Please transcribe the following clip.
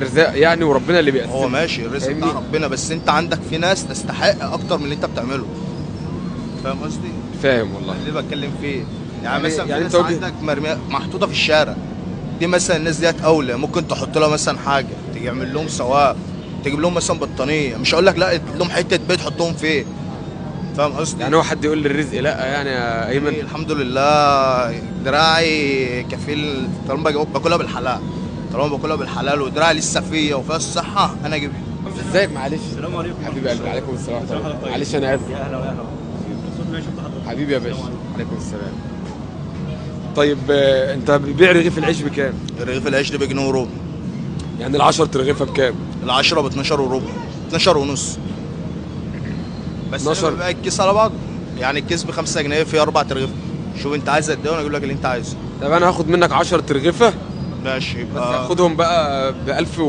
ارزاق يعني، وربنا اللي بيقسمها. هو ماشي الرزق بتاع فاهمني؟ ربنا، بس انت عندك في ناس تستحق اكتر من اللي انت بتعمله. فاهم قصدي؟ فاهم والله. اللي بتكلم فيه يعني، مثلا يعني في انت ناس عندك مرمية محطوطة في الشارع دي مثلا، الناس ديت اولى ممكن تحط لها مثلا حاجة، تعمل لهم ثواب، تجيب لهم مثلا بطانيه، مش هقول لك لا لهم حتة بيت حطهم فيه. فاهم قصدي؟ يعني هو حد يقول للرزق لا يعني يا ايمن؟ الحمد لله دراعي كفيل، طالما باكلها بالحلال، طالما باكلها بالحلال ودراعي لسه فيا وفيها الصحة انا اجيبها. ازيك؟ معلش. السلام عليكم. حبيب قلبي، عليكم السلام ورحمة الله. طيب. معلش انا اسف. يا اهلا وسهلا. مبسوط اني شفت حضرتك. حبيبي يا باشا. السلام عليكم. عليكم السلام. طيب انت بتبيع رغيف العيش بكام؟ رغيف العيش ده بجنيه وربع. يعني ال10 رغيفه بكام؟ ال10 ب 12 وربع، 12 ونص. بس 12. بقى الكيس على بعض يعني، الكيس ب 5 جنيه فيه 4 رغيف. شوف انت عايز قد ايه وانا اجيب لك اللي انت عايزه. طب انا هاخد منك 10 رغيفه ماشي بس يبقى هاخدهم بقى ب 1000.